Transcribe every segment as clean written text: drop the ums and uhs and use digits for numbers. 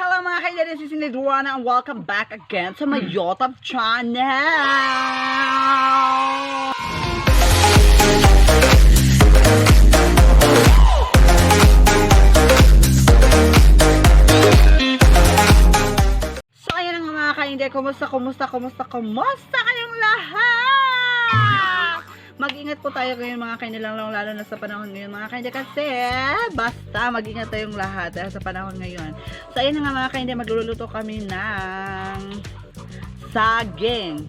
Hello, mga kaibigan, this is Nidwana and welcome back again to my YouTube channel! So ayan ang mga kainday, kumusta, kumusta, kumusta, kumusta kayong lahat? Mag-ingat po tayo ngayon, mga kainday, lang lalo na sa panahon ngayon, mga kainday, kasi basta mag-ingat tayong lahat dahil sa panahon ngayon. So ayan na nga, mga kainday, magluluto kami ng saging.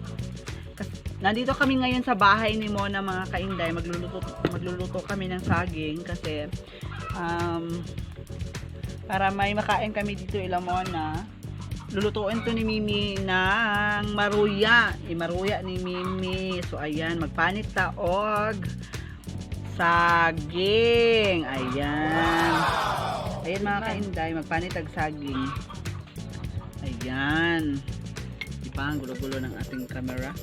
Nandito kami ngayon sa bahay ni Mona, mga kainday, magluluto kami ng saging kasi para may makain kami dito ila Mona. Lulutuin to ni Mimi ng maruya. Maruya ni Mimi. So, ayan. Magpanit taog saging. Ayan. Ayan, mga kainday. Magpanit tag saging. Ayan. Di ba? Ang gulo-gulo ng ating camera.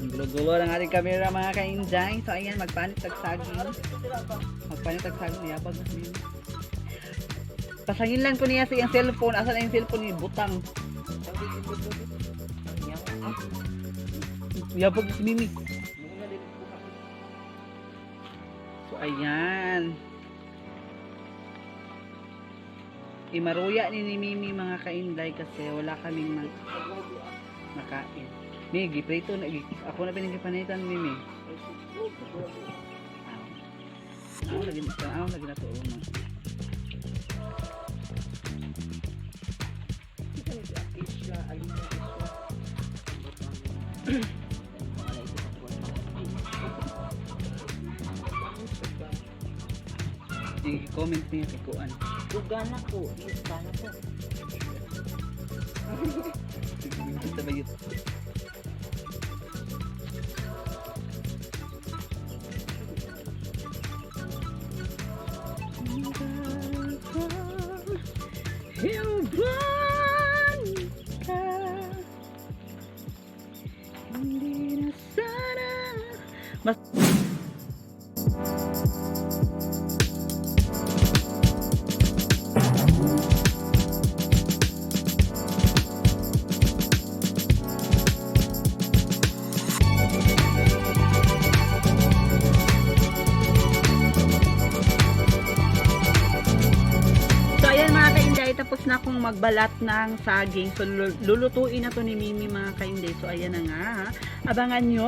Ang gulo-gulo ng ating camera, mga kainday. So, ayan. Magpanit tag saging. Magpanit tag saging. Yabag na si Mimi. Pasangin lang ko niya sa iyang cellphone. Asan na yung cellphone ni Butang? Yabag si Mimi. So, ayan. Imaruya ni Mimi, mga kainday, kasi wala kaming makain. Migi, prito na. Ako na pinagipanitan, Mimi. Ako lagi ako lagi na to una. I-comment niya kay Kuan. Ugana ko, ugana ko. Sa bayot. Hiuban ka. Hindi na sana mas. So ayan, mga kainday, tapos na akong magbalat ng saging. So lulutuin na to ni Mimi, mga kainday. So ayan na nga. Abangan nyo.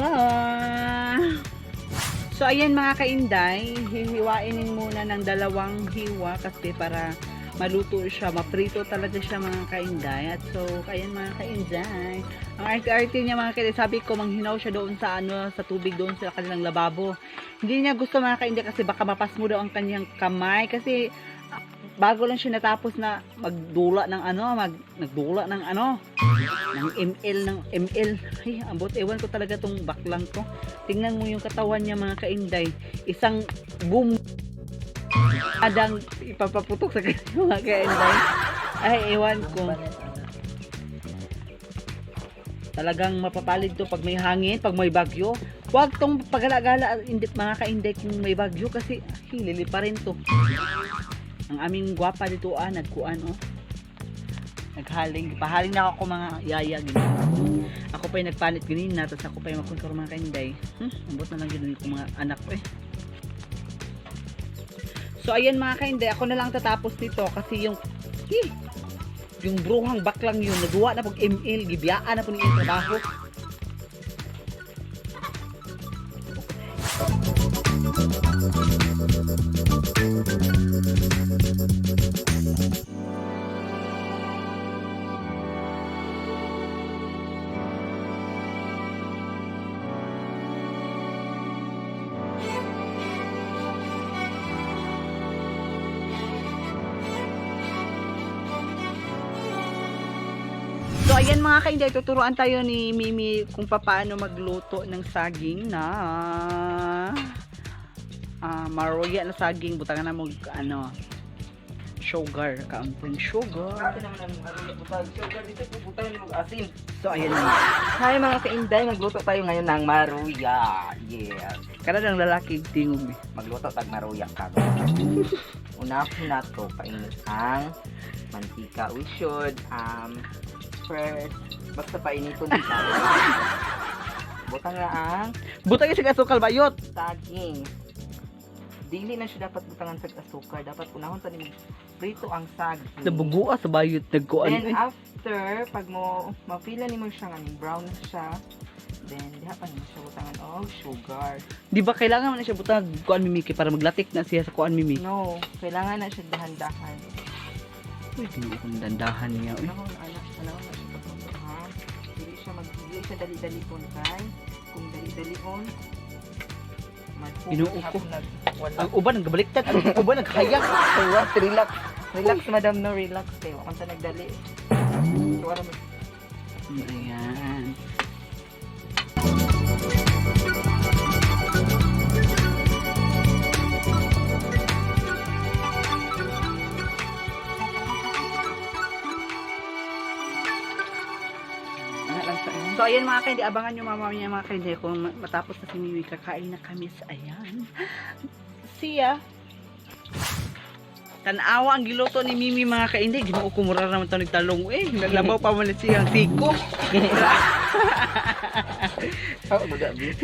So ayan, mga kainday, hihiwainin muna ng dalawang hiwa kasi para maluto siya, maprito talaga siya, mga kainday. At so ayan, mga kainday, ang arte-arte niya, mga kainday, sabi ko manghinaw siya doon sa ano, sa tubig doon sa kanilang lababo. Hindi niya gusto, mga kainday, kasi baka mapasmo daw ang kanyang kamay kasi bago lang siya natapos na magdula ng ano, nagdula ng ano, ng ML, ng ML. Ay, ambot, ewan ko talaga tong baklang to. Tingnan mo yung katawan niya, mga kainday. Isang boom adang ipapaputok sa kanya, mga kainday. Ay, ewan ko. Talagang mapapalid to pag may hangin, pag may bagyo. Huwag tong pagala-gala, hindi, mga kainday, kung may bagyo kasi ay, lilipa rin to. Ang aming gwapa dito ah, nagkuan oh. Naghaling, pahaling na ako mga yaya gini. Ako pa yung nagpalit ganina, tapos ako pa yung makunkar, mga kainday. Ambot na lang yun yung mga anak ko eh. So ayan, mga kainday, ako na lang tatapos nito kasi yung eh, yung bruhang baklang yun, nagawa na pag ML, gibiyaan na po niyang trabaho. So ayan, mga kainday, tuturuan tayo ni Mimi kung paano magluto ng saging na maruya na saging, butangan na mo ano sugar, kaunting sugar. Ito naman ang maruya butag. Sugar dito po butang mo asin. So ayan na. Hi, mga kainday, magluto tayo ngayon ng maruya. Yeah. Kada ng lalaki tingog eh. Magluto tag maruya ka. Una na to painit ang Mantika. We should, first, basta painiton siya. Butang na ang Butang siya asukal bayot. Saging. Dili na siya dapat butangan sa asukar. Dapat unahon ta nimo prito ang saging. Nabugua sa bayot nagkuan. Then after, pag mo mapila nimo siya nga ning brown na siya, then diha pa nimo siya butangan og sugar. Di ba kailangan man na siya butang kuan, Mimi, kay para maglatik na siya sa kuan, Mimi? No, kailangan na siya dahan-dahan. Uy, tinuo kong dandahan niya. Uy. Unahon anak, unahon na siya pagluto ha. Dili siya dali-dalihon kay kung dali-dalihon Ginoo ko. Wala. Ang uban nagbaliktad, ang uban naghayak. Relax, relax. Relax, madam, no, relax. Eh, wa sa nagdali. So, ano mo? Ayan. Ano lang sa So ayan mga kaindi, abangan nyo mamaya mga kaindi kung matapos na si Mimi, kakain na kami sa ayan. See ya! Tanawa ang giluto ni Mimi mga kaindi. Ginoo ko mura naman ito nagtalong eh. Naglabaw pa man siya ang siko. Oh, magabi.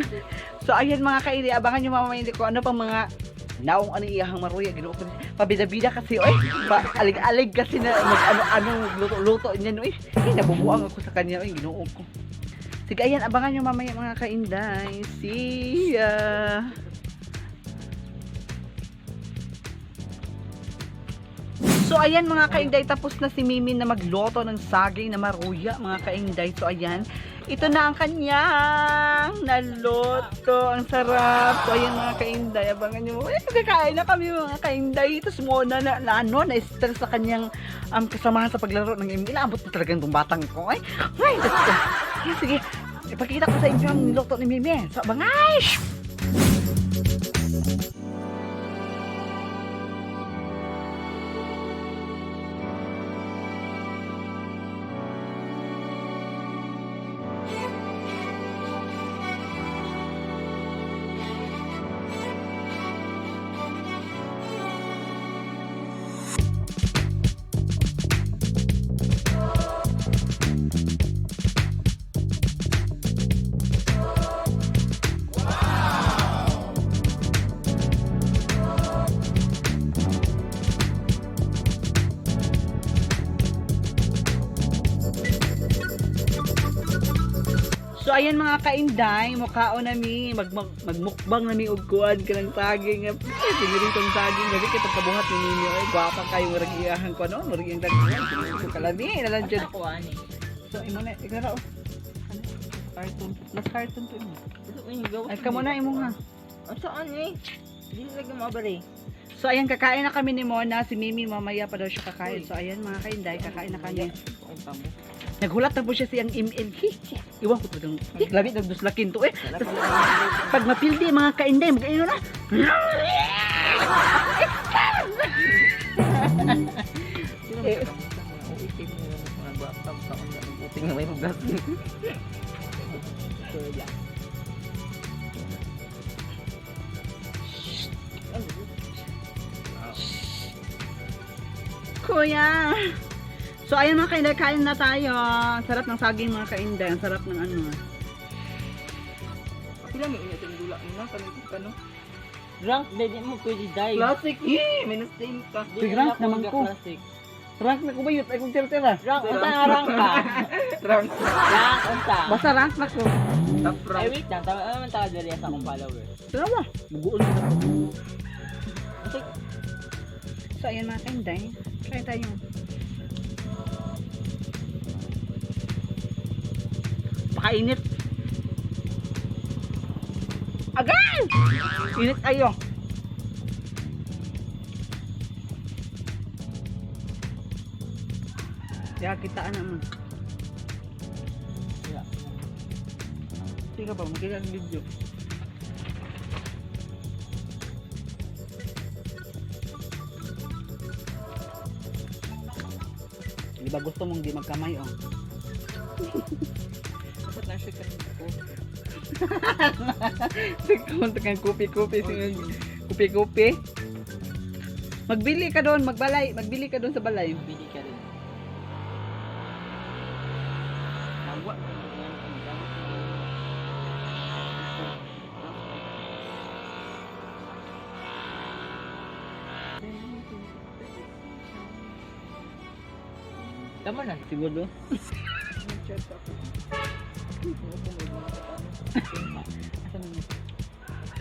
So ayan mga kaindi, abangan nyo mamaya hindi ko ano pang mga naong ano iyahang maruya. Ginoo ko. Pabida-bida kasi oy. Pa alig-alig kasi na mag ano-ano luto-luto niyan oy. Eh, nabubuang ako sa kanya oy. Ginoo ko. Sige ayan, abangan nyo mamaya mga kainday. See ya! So ayan mga kainday, tapos na si Mimi na magloto ng saging na maruya mga kainday. So ayan, ito na ang kanyang naluto. Ang sarap. So ayan mga kainday, abangan nyo. Ay, magkakain na kami mga kainday. Tapos muna na, na ano, na-stress sa kanyang kasamahan sa paglaro ng ML. Abot na talaga itong batang ko. Ay, ay, Diyos ko. Ay, sige, ipakita ko sa inyo ang niluto ni Mimi. So abangan! So ayan mga kainday, mukhaon na mi, magmukbang na mi og kuan kanang saging. Ay, piniritong saging gabi kay pagkabuhat ni ninyo ay gwapa kayo murag iyahan ko no, murag iyang daghan. So kalami na lang jud. Ako, ani. So imo na ikara oh. Ano? Cartoon. Mas cartoon to imo. Ay, Ay kamo na imo ha. Ang saan eh? Hindi lagi mabari. So ayan kakain na kami ni Mona, si Mimi mamaya pa daw siya kakain. So ayan mga kainday, kakain na kami. Naghulat na po siya siyang ML. Hi, hi. Iwan ko talagang, hi, labi nagduslakin to eh. Tas, pag mapildi mga kainday, mag-ano na. Eh. Tingnan mo yung gas. Kuya! So ayan mga kainday, kain na tayo. Ang sarap ng saging mga kainday. Ang sarap ng ano. Pila may inyo itong dula mo na, ka no? Rank, di mo pwede die. Classic! Eh! Minus 10 ka. Di Rank na naman ko. Classic. Rank na ko ba yun? Ay kung tira-tira. Rank, unsa nga rank ka? Rank. Rank, unsa? Basta rank na ko. Top Ay, rank. wait lang. Tama naman taka dali sa akong follower. Tara. Bugoon na ko. So ayan mga kainday, kain tayo. Pakainit. Agay! Init ayo. Kaya kitaan naman. Yeah. Sige pa, makita ang video. Di ba gusto mong di magkamay, oh? Dapat na siya kanina ko. Sige, kang kupi-kupi. Kupi-kupi. Magbili ka doon, magbalay. Magbili ka doon sa balay. Bili ka rin. Tama na, siguro.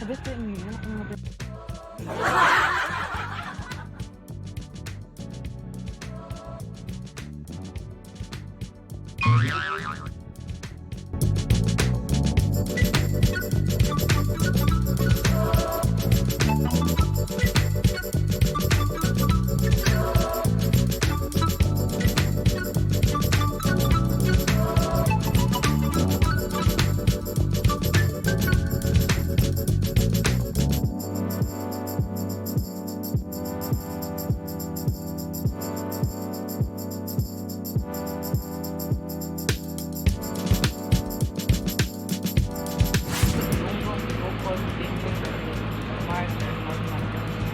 Sabi ko yung ano kung mga.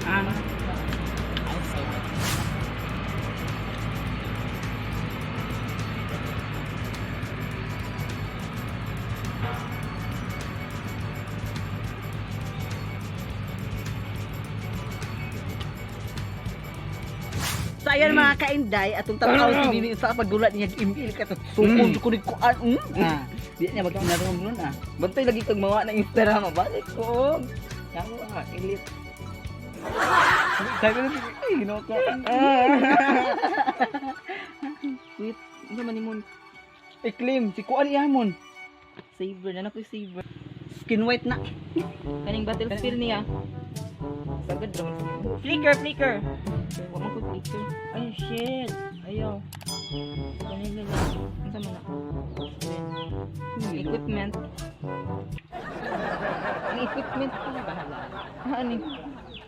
Ah, Ay, sorry. So ayan mga kainday, atong tanaw si Mimi sa paggulat niya imil ka sukod ko ni kuan. Ah, di niya magkinarong nun ah. Bantay lagi kag mawa ng Instagram, balik ko. Nako ah, ilit. Sabi ko, ay ginoo ko. Wait, ano man imon? I-claim si kuan ihamon. Saver na nako saver. Skin white na. Kaning battlefield niya. Sagad ra man. Flicker, flicker. Wa man ko flicker. Ay, shit. Ayaw. Kanina lang. Unsa man na? Equipment. Ang equipment Ako na bahala. Ah, ani?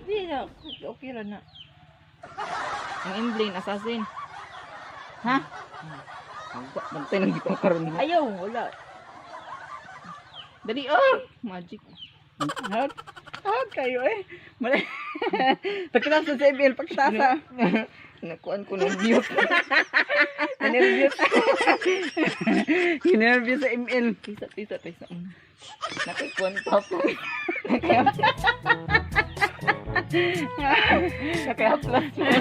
Hindi na. Okay ra na. Ang emblem assassin. Ha? Bantay lang gito karon mo. Ayaw, wala. Dali ah! Magic. Hot. Hot kayo eh. Mali. Pagkatasa sa ML, pagkatasa. Nakuan ko ng mute. Nanervyos. Hinervyo sa ML. Tisa, tisa, tisa. Nakikuan pa po. Nakaya plus mo.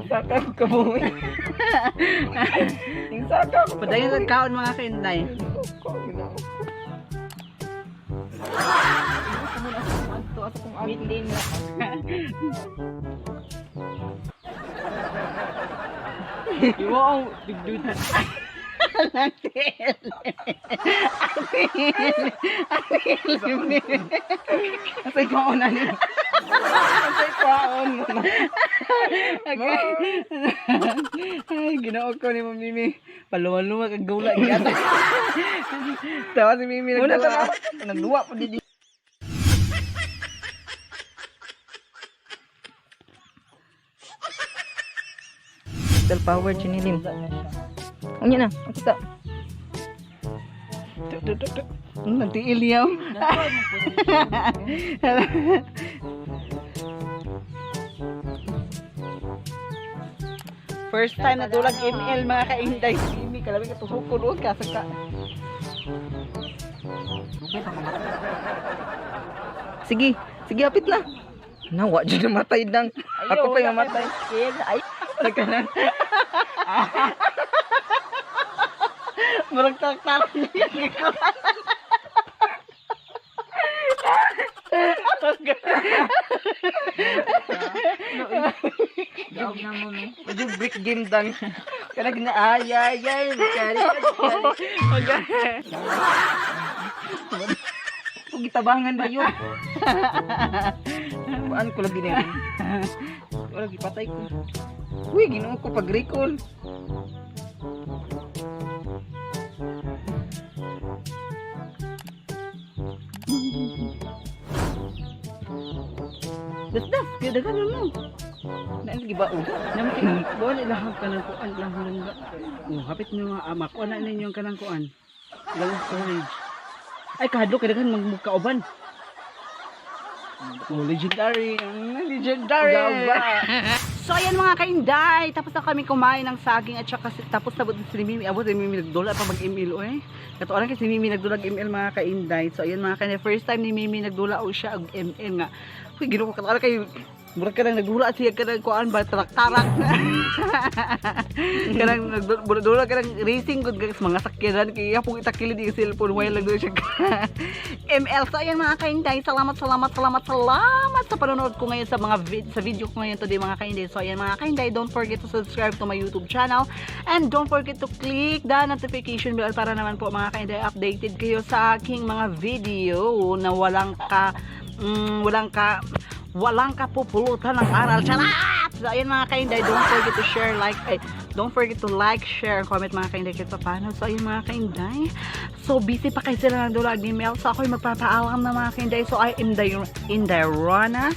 Saka ko kabuhi. Yung saka ko. Padayon ang kaon mga kainday. Wait din. Iwa ang big dude. Asay ko na ni. Asay ko mo na. Okay. Ay, ginoo ko ni Ma'am Mimi. Paluwan-luwa kag gula gyud. Tawa si Mimi Muna nagdala. tanaw. Nagduwa po di. Crystal power chinilim. Unya na, ang kita. Nagtiil niya. First time na dulag ML mga kainday si Mimi. Kalabi ka tusukol o ka. Saka. Sige, sige apit na. Nawa jud namatay dang. Ako pa yung mamatay. Ay, Nagkanan. Murag tak-tak niya. Daog na mo, me. Medyo brick game dang. Kanag na ay ay ay kari kari. Kung gitabangan ba yun? Paan ko lagi na yun? Wala gipatay ko. Uy, ginoo ko pag recall. Dasdas, kaya daghan mo. Naan lagi ba uga? Namkin, buwan ilahag ka ng kuan lang langga. Oh, hapit nyo nga ama, kuan na ninyo ang kanang kuan. Ilang storage. Ay, kahadlo, kaya daghan magmukauban. Oh, legendary. Legendary. So ayan mga kainday, tapos na kami kumain ng saging at saka tapos na si Mimi, abot si Mimi nagdula pa mag-ML eh. Katuoran kasi si Mimi nagdula ML mga kainday. So ayan mga kainday, first time ni Mimi nagdula o siya og ML nga. Uy, ginoo ko katuoran kay Murag ka nang naghula siya ka ng kuan ba tarak-tarak. Kanang nagdula ka ng racing gud guys, mga sakyanan kay iya pong itakilid yung cellphone while lang doon siya ML. So ayan, mga kainday, salamat, salamat, salamat, salamat sa panonood ko ngayon sa video ko ngayon today, mga kainday. So ayan, mga kainday, don't forget to subscribe to my YouTube channel and don't forget to click the notification bell para naman po, mga kainday, updated kayo sa aking mga video na walang kapupulutan ng aral. Charot! So, ayan, mga kainday, don't forget to share, like, eh, don't forget to like, share, and comment, mga kainday, kahit paano. So, ayun, mga kainday. So, busy pa kayo sila ng dulag ni Mel. So, ako'y magpapaalam na, mga kainday. So, I am the Inday Rona,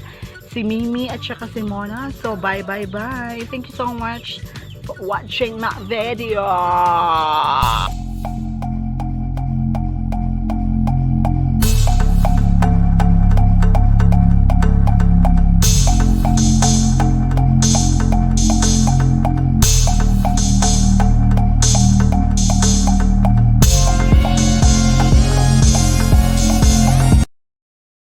si Mimi at saka si Mona. So, bye, bye, bye. Thank you so much for watching my video.